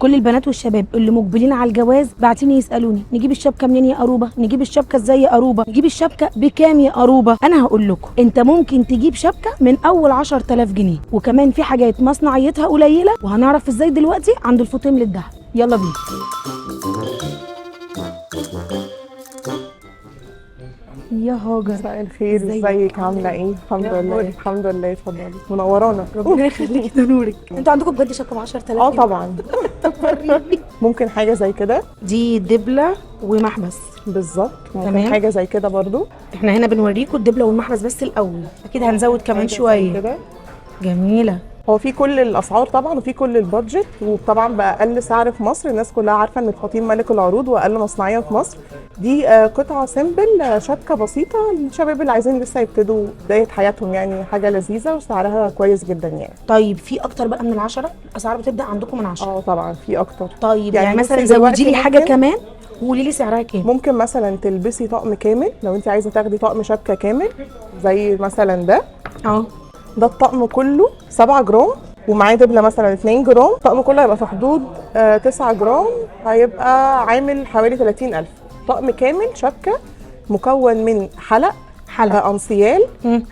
كل البنات والشباب اللي مقبلين على الجواز باعتين يسالوني نجيب الشبكة منين يا اروبه، نجيب الشبكة ازاي يا اروبه، نجيب الشبكة بكام يا اروبه. انا هقول لكم انت ممكن تجيب شبكة من اول 10000 جنيه، وكمان في حاجات مصنعيتها قليله وهنعرف ازاي دلوقتي عند الفطيم للذهب. يلا بينا. يا هاجر مساء الخير، ازيك؟ ازيك؟ عامله ايه؟ الحمد إيه لله أخبارك؟ الحمد لله. اتفضلي، منورانا. ربنا يخليك، ده نورك. انتوا عندكم بجد شبكة ب 10000؟ اه طبعا. ممكن حاجة زي كده. دي دبله ومحبس. بالظبط، ممكن تمام. حاجة زي كده برضو. احنا هنا بنوريكم الدبله والمحبس بس الاول، اكيد هنزود كمان حاجة زي شوية. كده. جميلة. هو في كل الاسعار طبعا وفي كل ال budget، وطبعا باقل سعر في مصر. الناس كلها عارفه ان الفطيم ملك العروض واقل مصنعيه في مصر. دي قطعه simple، شبكة بسيطة للشباب اللي عايزين لسه يبتدوا بداية حياتهم، يعني حاجة لذيذة وسعرها كويس جدا يعني. طيب في اكتر بقى من العشرة؟ الاسعار بتبدا عندكم من 10؟ اه طبعا في اكتر. طيب يعني, يعني مثلا بصي دلوقتي زودي لي حاجة ممكن- كمان وقولي لي سعرها كام. ممكن مثلا تلبسي طقم كامل لو انت عايزه تاخدي طقم شبكة كامل زي مثلا ده. اه ده الطقم كله 7 جرام ومعاه دبله مثلا 2 جرام. الطقم كله هيبقى في حدود 9 جرام، هيبقى عامل حوالي 30000. طقم كامل شبكة مكون من حلق، حلقة، انسيال،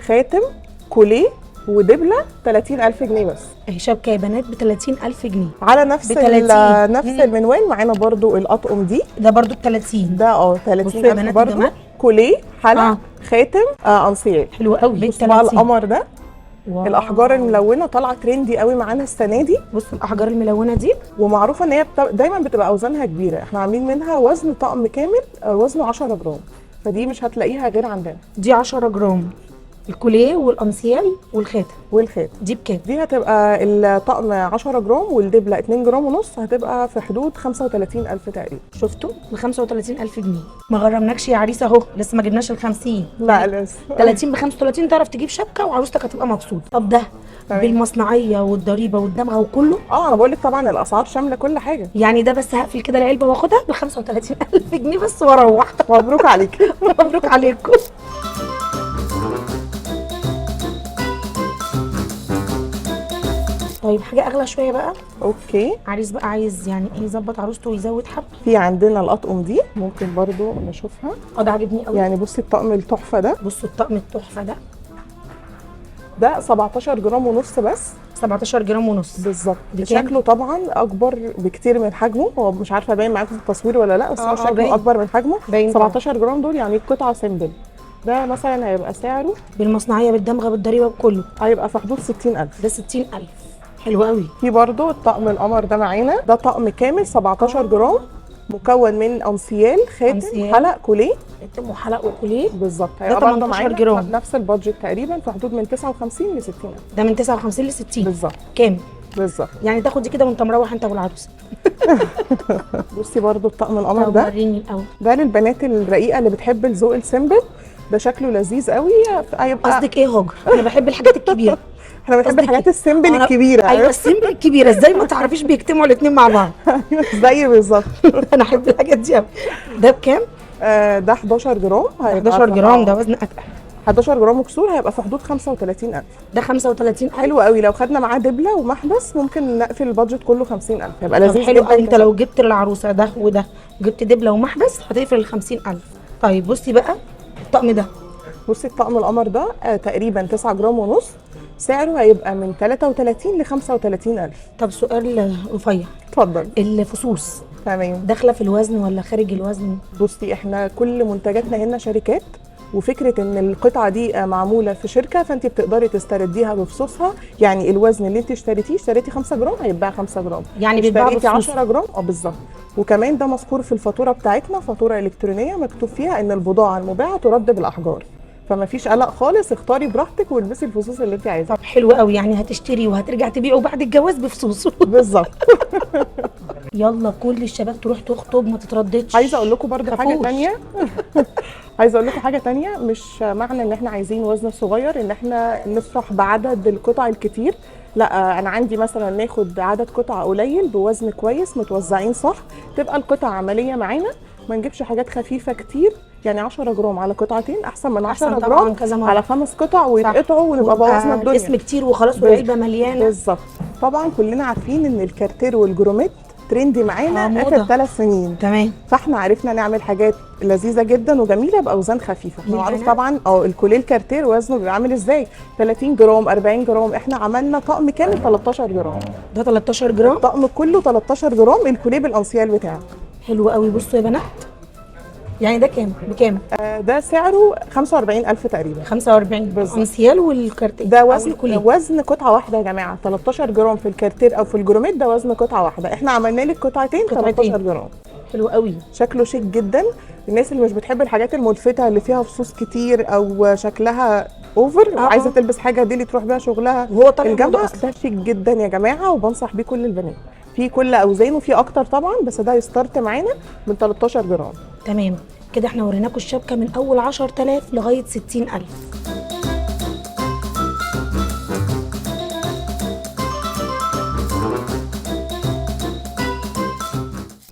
خاتم، كوليه ودبله، 30000 جنيه بس. اهي شبكة يا بنات ب 30000 جنيه. على نفس ب 30. نفس المنوال معانا برضو الاطقم دي. ده برضو ب 30. ده بصوا يا 30000 بنات برضو. الجمال. كوليه، حلق، خاتم، انسيال. حلو قوي. بصوا بقى القمر ده. wow. الاحجار الملونة طالعه trendy قوي معانا السنة دي. بصوا الاحجار الملونة دي، ومعروفة ان هي دايما بتبقى اوزانها كبيرة. احنا عاملين منها وزن طقم كامل، وزنه 10 جرام، فدي مش هتلاقيها غير عندنا. دي 10 جرام، الكوليه والانسيال والخاتم. والخاتم. دي بكام؟ دي هتبقى الطقم 10 جرام والدبله 2 جرام ونص، هتبقى في حدود 35000 تقريبا. شفتوا؟ ب 35000 جنيه. ما غرمناكش يا عريس اهو، لسه ما جبناش ال 50. لا لسه. 30 ب 35 تعرف تجيب شبكة وعروستك هتبقى مبسوطة. طب ده تمام. بالمصنعيه والضريبه والدمغه وكله؟ انا بقول لك طبعا الاسعار شاملة كل حاجة. يعني ده بس هقفل كده العلبة واخدها ب 35000 جنيه بس واروح. مبروك عليك. مبروك عليكم. طيب حاجة اغلى شوية بقى. okay. عريس بقى عايز يعني ايه يظبط عروسته ويزود حبه. في عندنا الاطقم دي ممكن برضو نشوفها. اه ده عاجبني قوي. يعني بصي الطقم التحفة ده. بصوا الطقم التحفة ده. ده 17 جرام ونص بس. 17 جرام ونص بالظبط. بكام؟ شكله طبعا اكبر بكتير من حجمه، هو مش عارفه باين معاكم في التصوير ولا لا، بس هو شكله باين. اكبر من حجمه. باين طبعاً. 17 جرام دول يعني قطعه simple. ده مثلا هيبقى سعره بالمصنعيه بالدمغه بالضريبه بكله هيبقى في حدود 60000. ده 60000. حلو قوي. في برضو الطقم القمر ده معانا، ده طقم كامل 17 جرام مكون من انسيال، خاتم، أنسيال. حلق، كوليه. خاتم وحلق وكوليه. بالظبط. هيبقى برضو 18 معانا جرام. نفس ال budget تقريبا في حدود من 59 ل 60000. ده من 59 ل 60. بالظبط. كام؟ بالظبط. يعني تاخد دي كده وانت مروح انت والعروسه. بصي برضو الطقم القمر طب ده. وريني الاول. ده للبنات الرقيقة اللي بتحب الذوق ال simple، ده شكله لذيذ قوي. هيبقى قصدك ايه يا هاجر؟ انا بحب الحاجات الكبيرة. احنا بنحب قصدك الحاجات إيه؟ ال simple الكبيرة. ايوه ال simple الكبيرة، ازاي ما تعرفيش بيجتمعوا الاثنين مع بعض. زي بالظبط. انا احب الحاجات دي قوي. ده بكام؟ ده 11 جرام. هيبقى 11 جرام، ده وزن اتقل. 11 جرام وكسور، هيبقى في حدود 35000. ده 35000. حلو قوي. لو خدنا معاه دبله ومحبس ممكن نقفل ال budget كله 50000، هيبقى طب لذيذ حلو جدا. قوي. انت لو جبت للعروسه ده وده وجبت دبله ومحبس هتقفل ال 50000. طيب بصي بقى الطقم ده. بصي الطقم القمر ده تقريبا 9 جرام ونص، سعره هيبقى من 33 ل 35000. طب سؤال رفيع. اتفضل. الفصوص تمام. داخله في الوزن ولا خارج الوزن؟ بصي احنا كل منتجاتنا هنا شركات، وفكره ان القطعة دي معمولة في شركة، فانت بتقدري تسترديها بفصوصها. يعني الوزن اللي انت اشتريتيه، اشتريتي 5 جرام هيتباع 5 جرام، يعني بيتباع اشتريتي بفصوص. 10 جرام بالظبط. وكمان ده مذكور في الفاتورة بتاعتنا، فاتورة الكترونية مكتوب فيها ان البضاعة المباعه ترد بالاحجار، فما فيش قلق خالص. اختاري براحتك والبسي الفصوص اللي انت عايزاها. طب حلو قوي، يعني هتشتري وهترجع تبيعه بعد الجواز بفصوصه. بالظبط. يلا كل الشباب تروح تخطب، ما تترددش. عايزه اقول لكم برضو حاجة خافوش. تانية. عايزه اقول لكم حاجة تانية، مش معنى ان احنا عايزين وزن صغير ان احنا نفرح بعدد القطع الكتير. لا، انا عندي مثلا ناخد عدد قطع قليل بوزن كويس متوزعين صح، تبقى القطع عملية معانا. ما نجيبش حاجات خفيفة كتير، يعني 10 جرام على قطعتين احسن من 10 احسن جرام طبعا كذا مرة على 5 قطع ويتقطعوا ونبقى بوظنا الدنيا. اسم كتير وخلاص والعلبه مليانة. بالظبط. طبعا كلنا عارفين ان الكارتير والجروميت trendy معانا موضة. اخر 3 سنين. تمام. فاحنا عرفنا نعمل حاجات لذيذة جدا وجميلة باوزان خفيفه. للبنات؟ معروف طبعا الكوليه الكارتير وزنه بيبقى عامل ازاي، 30 جرام، 40 جرام. احنا عملنا طقم كامل 13 جرام. ده 13 جرام. الطقم كله 13 جرام، الكوليه بالانسيال بتاعه. حلو قوي. بصوا يا بنات، يعني ده كام بكام؟ ده سعره 45000 تقريبا. 45. بالظبط. انسيال والكارتيه ده أو وزن الكوليه. وزن قطعه واحدة يا جماعه، 13 جرام في الكارتير او في الجروميت، ده وزن قطعه واحده. احنا عملنا لك قطعتين. قطعتين. 13 جرام. حلو قوي. شكله شيك جدا. الناس اللي مش بتحب الحاجات الملفته اللي فيها فصوص كتير او شكلها over، وعايزه تلبس حاجة دي اللي تروح بيها شغلها وهو طالع موضة الجامعه، اصلا. ده شيك جدا يا جماعه، وبنصح بيه كل البنات. في كل اوزانه، في اكتر طبعا، بس ده ي start معانا من 13 جرام. تمام كده، احنا وريناكم الشبكة من اول 10000 لغاية 60000.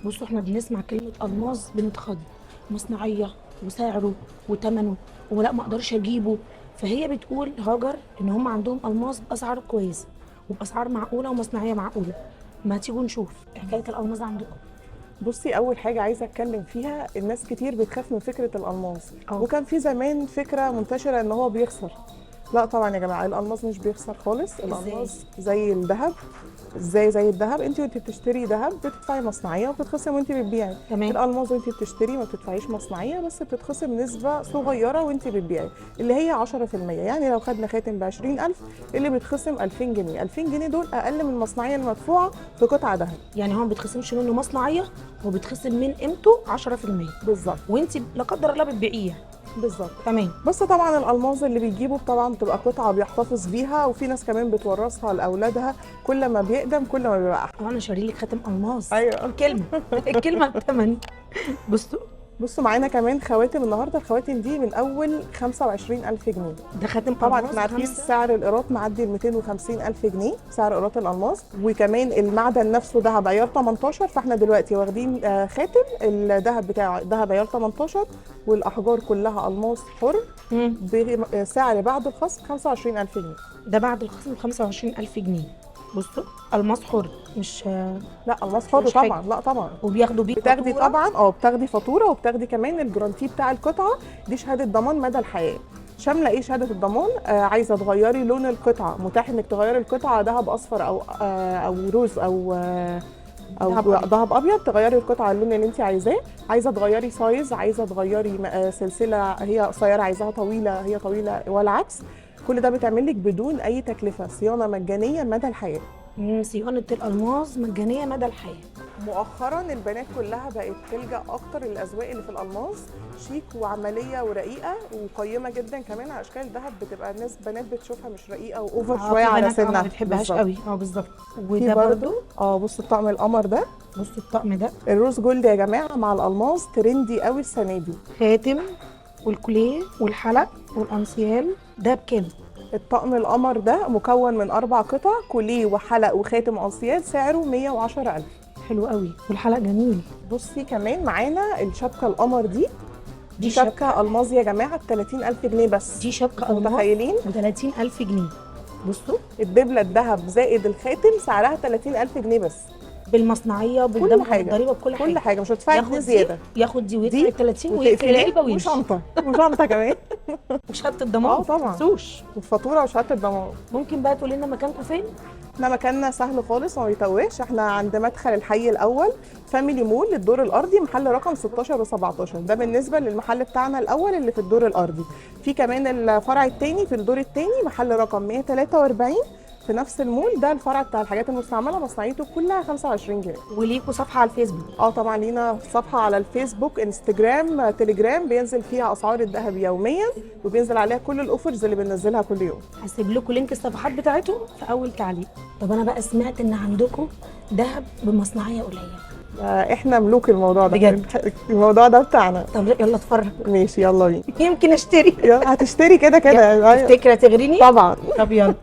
بصوا، احنا بنسمع كلمة الماظ بنتخض، مصنعيه وسعره وثمنه ولا ما اقدرش اجيبه. فهي بتقول هاجر ان هم عندهم الماظ باسعار كويسة وباسعار معقولة ومصنعيه معقوله. ما تيجوا نشوف حكاية الالماظ عندكم. بصي، اول حاجة عايزه اتكلم فيها، الناس كتير بتخاف من فكرة الالماس. وكان في زمان فكرة منتشرة ان هو بيخسر. لا طبعا يا جماعه، الالماس مش بيخسر خالص. الالماس زي الذهب. ازاي زي الذهب؟ انت وانت بتشتري ذهب بتدفعي مصنعيه وبتتخصم وانت بتبيعي. الالماس وانت بتشتري ما بتدفعيش مصنعيه، بس بتتخصم نسبه صغيرة وانت بتبيعي، اللي هي 10%. يعني لو خدنا خاتم ب 20000، اللي بيتخصم 2000 جنيه. 2000 جنيه دول اقل من المصنعيه المدفوعه في قطعه ذهب. يعني هو ما بيتخصمش منه مصنعيه، هو بيتخصم من قيمته 10%. بالظبط. وانت لا قدر الله بتبيعيه. بالظبط. تمام. بس طبعا الالماظ اللي بيجيبه طبعا بتبقى قطعه بيحتفظ بيها، وفي ناس كمان بتورثها لاولادها. كل ما بيقدم كل ما بيبقى احلى. انا شاري لك خاتم الماظ. الكلمة الكلمة بثمن. بصوا. بصوا، معانا كمان خواتم النهارده. الخواتم دي من اول 25000 جنيه. ده خاتم طبعا ألماس احنا عارفين خمسة. سعر القيراط معدي ال 250000 جنيه سعر قيراط الالماس، وكمان المعدن نفسه ذهب عيار 18. فاحنا دلوقتي واخدين خاتم الذهب بتاعه ذهب عيار 18 والاحجار كلها الماس حر بسعر بعد الخصم 25000 جنيه. ده بعد الخصم 25000 جنيه. بصوا، الماس حر مش لا، الماس حر. مش حاجة. طبعا، لا طبعا. وبياخدوا بيه بتاخدي فاتورة. طبعا، بتاخدي فاتوره، وبتاخدي كمان ال guarantee بتاع القطعة دي، شهادة ضمان مدى الحياه. شاملة ايه شهادة الضمان؟ عايزه تغيري لون القطعه، متاح انك تغيري القطعة ذهب اصفر او روز او ذهب أبيض. ذهب ابيض، تغيري القطعة اللون اللي انت عايزاه. عايزه تغيري size، عايزه تغيري سلسلة هي قصيرة عايزاها طويله، هي طويلة والعكس، كل ده بيتعمل لك بدون اي تكلفه، صيانة مجانية مدى الحياه. صيانة الالماس مجانية مدى الحياه. مؤخرا البنات كلها بقت تلجأ اكتر للاذواق اللي في الالماس، شيك وعملية ورقيقه وقيمه جدا كمان على اشكال الذهب. بتبقى الناس بنات بتشوفها مش رقيقه و over شوية في على بنات سنها. ما بتحبهاش بالظبط. قوي، بالظبط. في وده برضو. بص الطقم القمر ده. بصوا الطقم ده. ال rose gold يا جماعة مع الالماس trendy قوي السنة دي. خاتم والكوليه والحلق والانسيال، ده بكام؟ الطقم القمر ده مكون من 4 قطع، كوليه وحلق وخاتم انسيال، سعره 110000. حلو قوي، والحلق جميل. بصي، كمان معانا الشبكة القمر دي. دي دي شبكة الماظ يا جماعة ب 30000 جنيه بس. دي شبكة الماس متخيلين؟ ب 30000 جنيه. بصوا. الدبله الذهب زائد الخاتم سعرها 30000 جنيه بس. بالمصنعيه، بالدم، حاجة. بالضريبه، بكل حاجه. كل حاجه، مش هتدفعي ياخد جنيه دي زياده. ياخد دي ويدفع دي ال 30 ويقفل وتقفلي العلبة ويمشي. وشنطه كمان. وشهادة الضمان. آه طبعا. ما تنسوش. والفاتوره وشهادة الضمان. ممكن بقى تقول لنا مكانكم فين؟ احنا مكاننا سهل خالص وما بيتوهش، احنا عند مدخل الحي الاول، فاميلي مول، الدور الارضي، محل رقم 16 و17. ده بالنسبة للمحل بتاعنا الاول اللي في الدور الارضي. في كمان الفرع الثاني في الدور الثاني، محل رقم 143 في نفس المول. ده الفرع بتاع الحاجات المستعمله، مصنعيته كلها 25 جنيه. وليكوا صفحة على الفيسبوك؟ اه طبعا، لينا صفحة على الفيسبوك، انستجرام، تليجرام، بينزل فيها اسعار الذهب يوميا، وبينزل عليها كل ال offers اللي بننزلها كل يوم. هسيب لكم link الصفحات بتاعتهم في اول تعليق. طب انا بقى سمعت ان عندكم ذهب بمصنعيه قليله. احنا ملوك الموضوع ده. بجد؟ الموضوع ده بتاعنا. طب يلا اتفرج. ماشي، يلا بينا. يمكن اشتري. يلا، هتشتري كده كده. أيوة. تفتكر هتغريني؟ طبعا. طب يلا.